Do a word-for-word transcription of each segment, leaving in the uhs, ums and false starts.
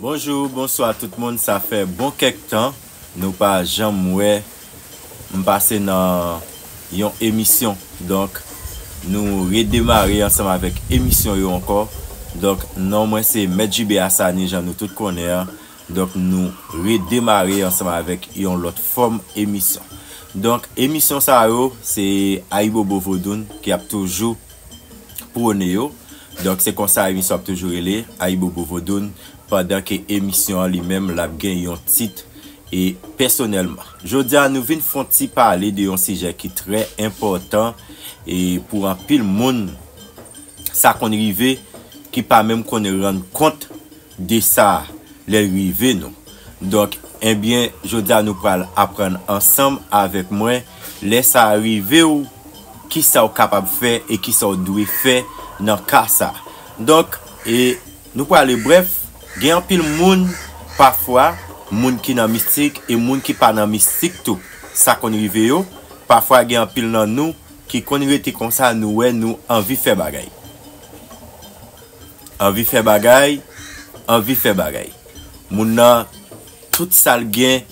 Bonjou, bonswa tout moun. Sa fè bon kèk tan nou pa janm wè m pase nan yon emisyon. Donk, nou redemare ansanm avèk emisyon yo ankò. Donk, non mwen se Mèt J B Asani, jan nou tout konnen an. Donk, nou redemare ansanm avèk yon lòt fòm emisyon. Donk, emisyon sa yo, se Ayibobo Vodoun ki ap toujou pwone yo. Donk, se konsa emisyon ap toujou rele, Ayibobo Vodoun, pandan ke emisyon an li menm, l ap gen yon tit e pèsonèlman. Jodi a, nou vin fè yon ti pale de yon sijè ki trè enpòtan e pou anpil moun, sa konn rive ki pa menm konn rann kont de sa lè l rive nou. Donk, ebyen, jodi a nou pral aprann ansanm avèk mwen, lè sa rive w, kisa w kapab fè e kisa w dwe fè nan ka sa. Donk, e nou prale brèf, gen anpil moun, pafwa, moun ki nan mistik e moun ki pa nan mistik tou, sa konn rive yo. Pafwa, gen anpil nan nou ki konn rete konsa, nou wè nou anvi fè bagay. Anvi fè bagay, anvi fè bagay. Moun nan, tout sa l gen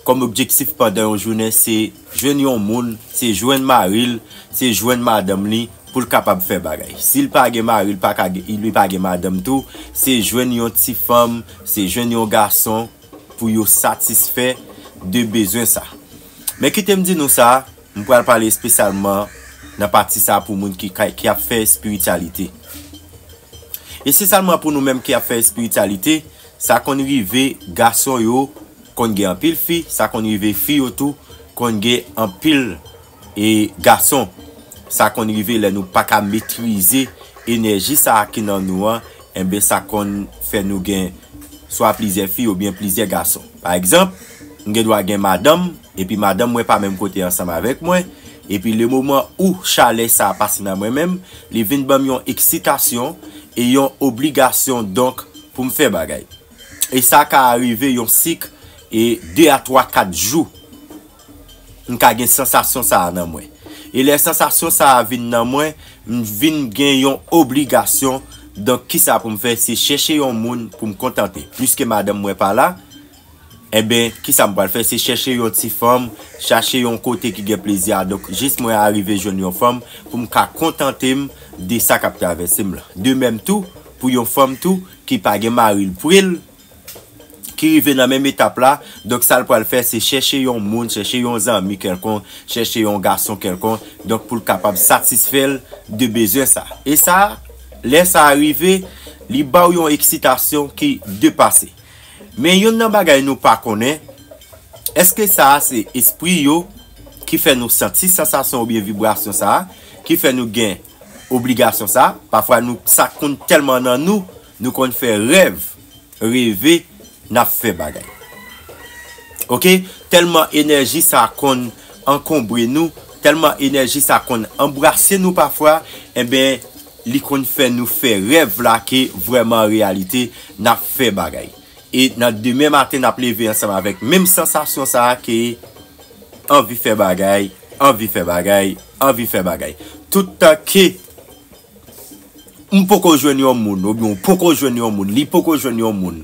kòm objektif pandan yon jounen, se jwenn yon moun, se jwenn mari l, se jwenn madanm li pou l kapab fè bagay. Si l pa gen mari, l pa ka gen, li pa gen madanm tou, se jwenn yon ti fanm, se jwenn yon gason pou yo satisfè de bezwen sa. Men kite m di nou sa, m pral pale espesyalman nan pati sa pou moun ki, ki ap fè espirityalite. Espesyalman pou nou menm ki ap fè espirityalite, sa konn rive gason yo konn gen anpil fi, sa konn rive fi yo tou konn gen anpil e gason. Sa konn rive lè nou pa ka metrize enèji sa a ki nan nou an, enben sa konn fè nou gen swa plizyè fi oubyen plizyè gason. Pa egzanp, m gen dwa gen madanm, epi madanm mwen pa menm kote ansanm avèk mwen, epi le moman ou chalè sa a pase nan mwen menm, li vin ban m yon eksitasyon e yon obligasyon donk pou m fè bagay. E sa ka rive yon sik e de a twa, kat jou. M ka gen sansasyon sa a nan mwen. E lè sansasyon sa a vin nan mwen, m vin gen yon obligasyon. Donk, kisa pou m fè? Se chèche yon moun pou m kontante. Piske madanm mwen pa la, enben, kisa m pral fè? Se chèche yon ti fanm, chache yon kote ki gen plezi a. Donk, jis mwen arive jwenn yon fanm pou m ka kontante m de sa k ap travèse m la. De menm tou, pou yon fanm tou ki pa gen mari l pre l, ki rive nan menm etap la, donk sa l pral fè, se chèche yon moun, chèche yon zanmi kèlkonk, chèche yon gason kèlkonk, donk pou l kapab satisfè l de bezwen sa. E sa, lè sa rive, li ba w yon eksitasyon ki depase. Men youn nan bagay nou pa konnen, èske sa a se espri yo ki fè nou santi sansasyon oubyen vibrasyon sa a, ki fè nou gen obligasyon sa a? Pafwa nou, sa konn tèlman nan nou, nou konn fè rèv, reve, n ap fè bagay. Oke? Tèlman enèji sa konn ankonbre nou, tèlman enèji sa konn anbrase nou pafwa, enben, li konn fè nou fè rèv la ke vrèman an reyalite, n ap fè bagay. E nan demen maten, n ap leve ansanm avèk menm sansasyon sa a ke anvi fè bagay, anvi fè bagay, anvi fè bagay. Tout tan ke m poko jwenn yon moun, oubyen w poko jwenn yon moun, li poko jwenn yon moun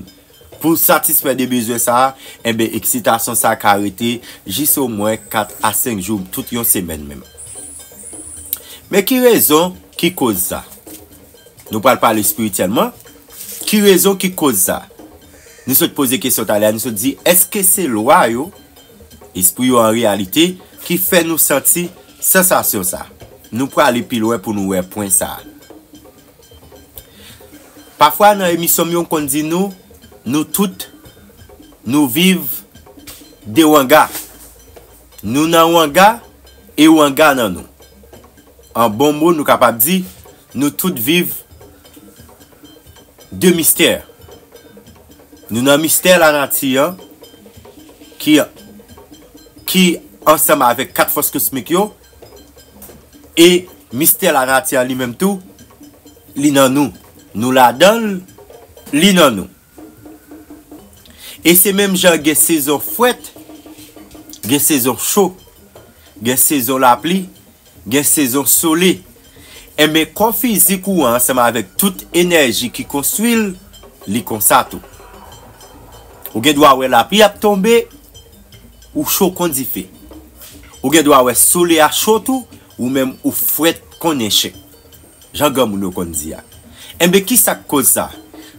pou satisfè de bezwen sa a, enben, eksitasyon sa a ka rete jis omwen kat a senk jou, tout yon semèn menm. Men ki rezon ki koz sa? Nou pral pale espirityèlman. Ki rezon ki koz sa? Nou sot poze kesyon talè a, nou sot di, èske se lwa yo, espri yo an reyalite, ki fè nou santi sansasyon sa? Nou prale pi lwen pou nou wè pwen sa. Pafwa nan emisyon m yo, m konn di nou, nou tout, nou viv de wanga. Nou nan wanga e wanga nan nou. An bon mo, nou kapab di, nou tout viv de mistè. Nou nan mistè lanati an, ki, ki ansanm avèk kat fòs kosmik yo, e mistè lanati an li menm tou, li nan nou. Nou ladan l, li nan nou. E se menm jan gen sezon frèt, gen sezon cho, gen sezon lapli, gen sezon sole. Enben, kò fizik ou an, ansanm avèk tout enèji ki konstwi l, li konsa tou. Ou gen dwa wè lapli ap tonbe, ou cho kon dife. Ou gen dwa wè sole a cho tou, ou menm ou frèt kon nèchèk. Jan granmoun yo konn di a. Enben, ki sa k koz sa?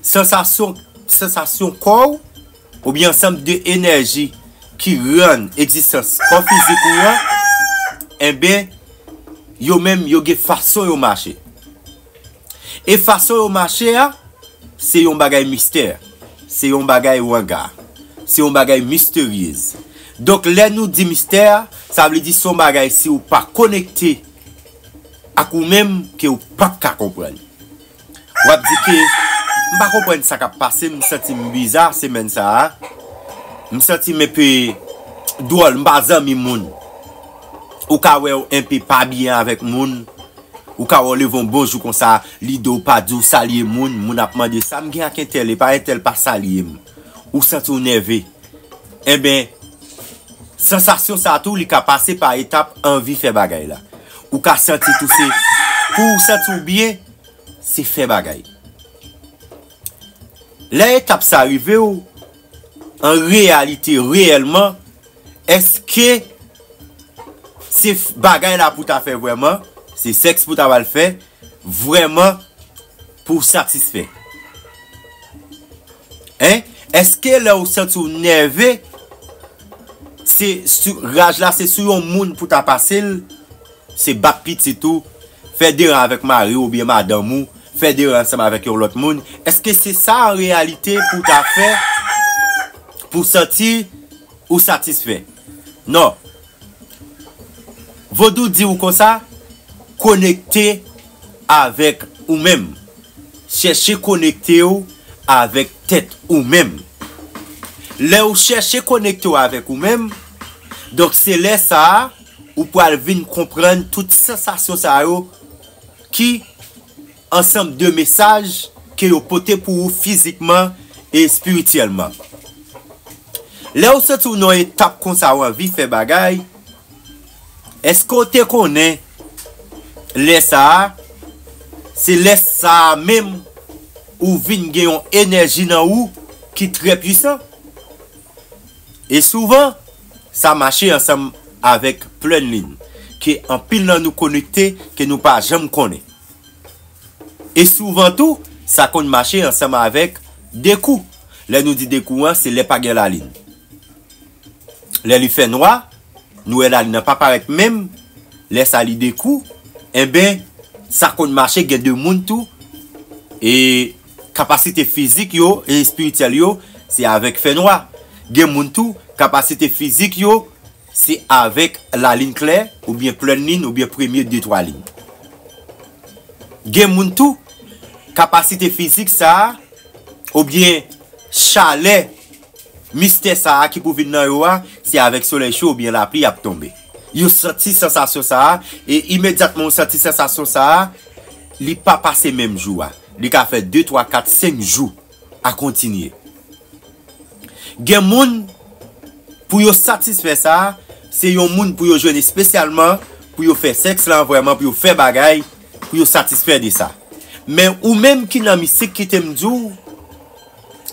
Sansasyon, sansasyon kò w, oubyen ansanm de enèji ki rann egzistans kò fizik ou an, enben, yo menm, yo gen fason yo mache. E fason yo mache a, se yon bagay mistè, se yon bagay wanga, se yon bagay misteryez. Donk, lè nou di mistè, sa vle di se yon bagay si ou pa konekte ak ou menm ke ou p ap ka konprann. W ap di ke, "M pa konprann sa k ap pase, m santi m biza semèn sa a. M santi m enpe dwòl, m pa zanmi moun." Ou ka wè w enpe pa byen avèk moun. Ou ka wè w leve yon bon jou konsa, lide w pa di w salye moun, moun ap mande, "Sa m gen ak entèl, epa entèl pa salye m." Ou santi w nève. Enben, sansasyon sa tou, li ka pase pa etap anvi fè bagay la. Ou ka santi tou se, pou w santi w byen, se fè bagay. Lè etap sa rive w, an reyalite, reyèlman, èske se f-, bagay la pou ta fè vrèman? Se sèks pou ta pral fè vrèman pou w satisfè? Hein? Èske lè w santi w nève, se sou, raj la se sou yon moun pou ta pase l? Se bat pitit ou, fè deran avèk mari w oubyen madanm ou, fè deran ansanm avèk yon lòt moun. Èske se sa an reyalite pou w ta fè pou w santi ou satisfè? Non. Vodou di w konsa, konekte avèk ou menm. Chèche konekte w avèk tèt ou menm. Lè w chèche konekte w avèk ou menm, donk se lè sa a, ou pral vin konprann tout sansasyon sa yo ki ansanm de mesaj ke yo pote pou ou fizikman e espirityèlman. Lè w santi w nan yon etap konsa, w anvi fè bagay, èske w te konnen lè sa a, se lè sa a menm ou vin gen yon enèji nan ou ki trè pwisan? E souvan, sa mache ansanm avèk plèn lin, ke anpil nan nou konekte, ke nou pa janm konnen. E souvan tou, sa konn mache ansanm avèk dekou. Lè nou di dekou an, se lè pa gen lalin. Lè li fè nwa, nou wè lalin nan pa parèt menm, lè sa li dekou, enben, sa konn mache gen de moun tou, e kapasite fizik yo e espirityèl yo, se avèk fè nwa. Gen moun tou, kapasite fizik yo, se avèk lalin klè, oubyen plèn lin, oubyen premye de twa lin. Gen moun tou, kapasite fizik sa a, oubyen chalè mistè sa a ki pou vin nan yo a, se avèk solèy cho oubyen lapli ap tonbe. Yo santi sansasyon sa a, e imedyatman yo santi sansasyon sa a, li pa pase menm jou a. Li ka fè de, twa, kat, senk jou a kontinye. Gen moun, pou yo satisfè sa, se yon moun pou yo jwenn espesyalman, pou yo fè sèks lan vrèman, pou yo fè bagay, pou yo satisfè de sa. Men ou menm ki nan mistik, kite m di w,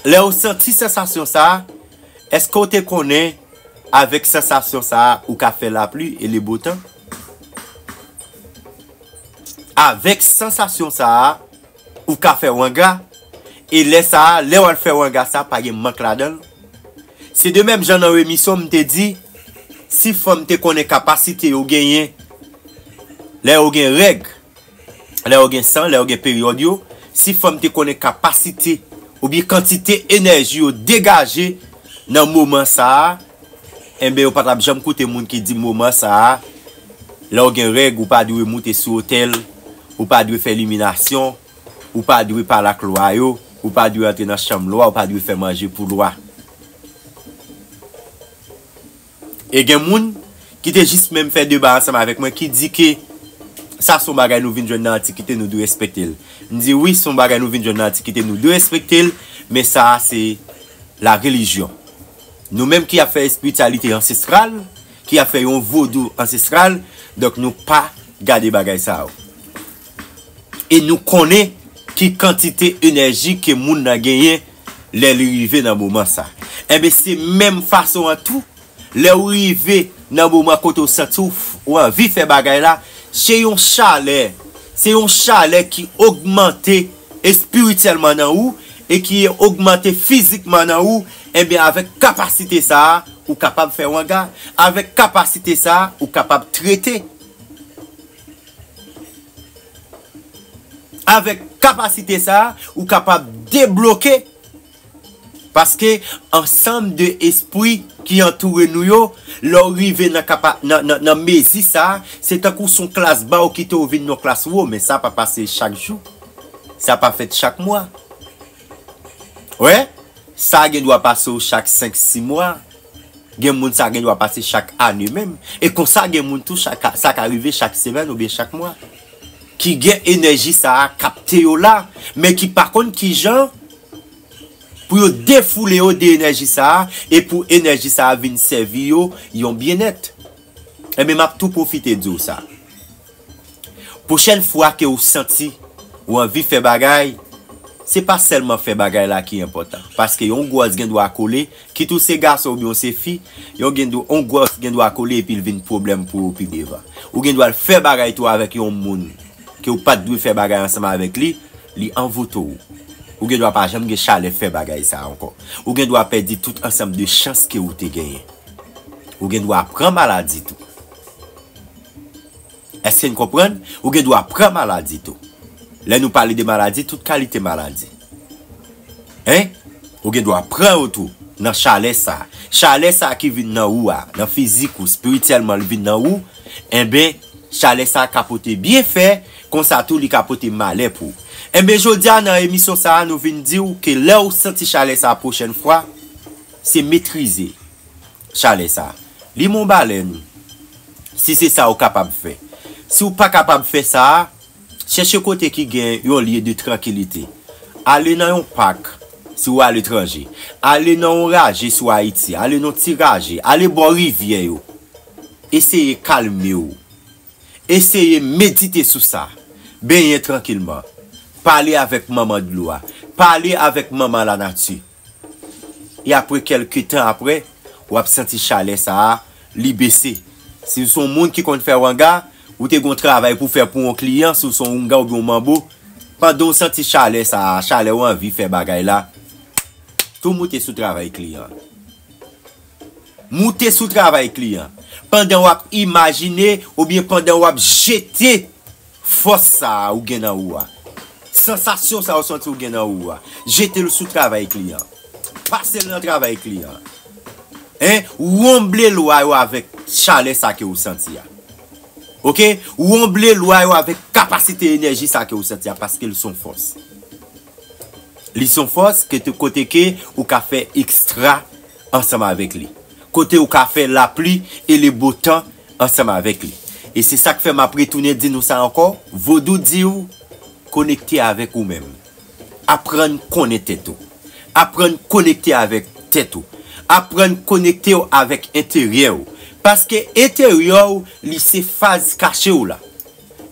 lè w santi sansasyon sa, èske w te konnen avèk sansasyon sa, ou ka fè lapli e le beau temps? Avèk sansasyon sa, ou ka fè wanga, e lè sa, lè w al fè wanga sa, pa gen mank ladan l. Se de menm jan nan yon emisyon m te di, si fanm te konnen kapasite yo genyen, lè yo gen règ, lè yo gen san, lè yo gen peryòd yo, si fanm te konnen kapasite oubyen kantite enèji yo degaje nan moman sa a, Enben, yo pa t ap janm koute moun ki di moman sa a, lè w gen règ, ou pa dwe moute sou otèl, ou pa dwe fè liminasyon, ou pa dwe pale ak lwa yo, ou pa dwe antre nan chanm lwa, ou pa dwe fè manje pou lwa. E gen moun ki te jis menm fè deba ansanm avèk mwen ki di ke sa se yon bagay nou vin jwenn nan antikite, nou dwe respekte l. M di wi, se yon bagay nou vin jwenn nan antikite, nou dwe respekte l, men sa a se la relijyon. Nou menm ki ap fè espirityalite ansestral, ki ap fè yon vodou ansestral, donk nou pa gade bagay sa yo. E nou konnen ki kantite enèji ke moun nan genyen lè li rive nan moman sa. Enben, se menm fason an tou, lè w rive nan moman kote w santi w, w anvi fè bagay la, se yon chalè, se yon chalè ki ogmante espirityèlman nan ou e ki ogmante fizikman nan ou, enben, avèk kapasite sa a, ou kapab fè wanga, avèk kapasite sa a, ou kapab trete. Avèk kapasite sa a, ou kapab debloke. Paske ansanm de espri ki antoure nou yo, lè w rive nan, kapa, nan, nan, nan mezi sa a, se tankou se yon klas ba w kite w vin nan yon klas wo, men sa pa pase chak jou. Sa pa fèt chak mwa. Wè, sa gen dwa pase w chak senk, sis mwa. Gen moun sa gen dwa pase chak ane menm. E konsa gen moun tou, chak, sa ka rive chak semèn oubyen chak mwa. Ki gen enèji sa a kapte yo la, men ki pa konn kijan pou yo defoule yo de enèji sa a e pou enèji sa a vin sèvi yo yon byennèt. Enben, m ap tou pwofite di w sa. Pwochèn fwa ke w santi w anvi fè bagay, se pa sèlman fè bagay la ki enpòtan. Paske yon gwòs gen dwa kole, kit ou se gason oubyen w se fi, yon gen dwa, yon gwòs gen dwa kole epi l vin pwoblèm pou ou pi devan. Ou gen dwa al fè bagay tou avèk yon moun ke w pa t dwe fè bagay ansanm avèk li, li anvoute w. Ou gen dwa pa janm gen chalè fè bagay sa a ankò. Ou gen dwa pèdi tout ansanm de chans ke ou te genyen. Ou gen dwa pran maladi tou. Èske n konprann? Ou gen dwa pran maladi tou. Lè nou pale de maladi, tout kalite maladi. Hein? Ou gen dwa pran yo tou nan chalè sa. Chalè sa ki vin nan ou a, nan fizik ou, espirityèlman li vin nan ou, enben, chalè sa ka pote byenfè, konsa tou li ka pote malè pou ou. Enben, jodi a nan emisyon sa a, nou vin di w ke lè w santi chalè sa pwochèn fwa, se metrize chalè sa. Li mon balèn, si se sa ou kapab fè. Si w pa kapab fè sa a, chèche kote ki gen yon lye de trankilite. Ale nan yon pak, si w aletranje. Ale nan yon raje, si w Ayiti. Ale nan yon ti raje. Ale bò rivyè yo. Eseye kalme w. Eseye medite sou sa. Benyen trankilman. Pale avèk manman dlo a. Pale avèk manman lanati. E apre kèlke tan apre, w ap santi chalè sa a, li bese. Si w se yon moun ki konn fè wanga, ou te gen yon travay pou fè pou yon kliyan, si w se yon oungan oubyen yon manbo, pandan w santi chalè sa a, chalè w anvi fè bagay la, tou moute sou travay kliyan an. Moute sou travay kliyan. Pandan w ap imajine oubyen pandan w ap jete fòs sa a ou gen nan ou a, sansasyon sa a ou santi ou gen nan ou a, jete l sou travay kliyan. Pase l nan travay kliyan. Hein? Wonble lwa yo avèk chalè sa ke ou santi a. Oke? Wonble lwa yo avèk kapasite enèji sa ke ou santi a, paske l se yon fòs. Li se yon fòs ke te, kote ke ou ka fè ekstra ansanm avèk li. Kote ou ka fè lapli e le bo tan ansanm avèk li. E se sa k fè m ap retounen di nou sa ankò, vodou di w konekte avèk ou menm. Aprann konnen tèt ou. Aprann konekte avèk tèt ou. Aprann konekte w avèk enteryè w. Paske enteryè w, li se faz kache w la.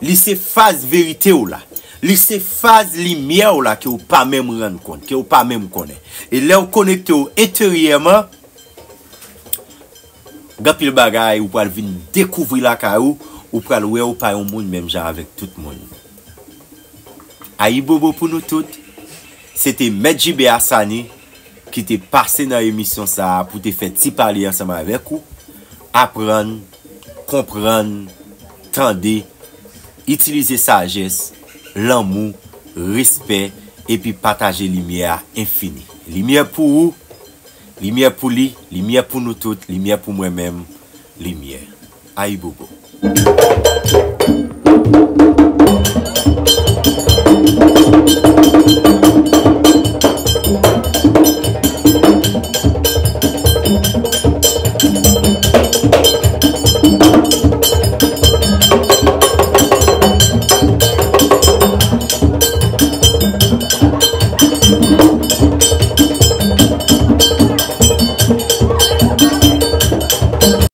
Li se faz verite w la. Li se faz limyè w la ke w pa menm rann kont, ke w pa menm konnen. E lè w konekte w enteryèman, gen anpil bagay ou pral vin dekouvri lakay ou, ou pral wè ou pa yon moun menm jan avèk tout moun. Ayibobo pou nou tout. Se te Mèt Jibe Asani ki te pase nan emisyon sa a pou te fè ti pale ansanm avèk ou, aprann, konprann, tande, itilize sajès, lanmou, respè, epi pataje limyè a enfini. Limyè pou ou, Limyè pou li, limyè pou nou tout, limyè pou mwen menm, limyè. Ayibobo.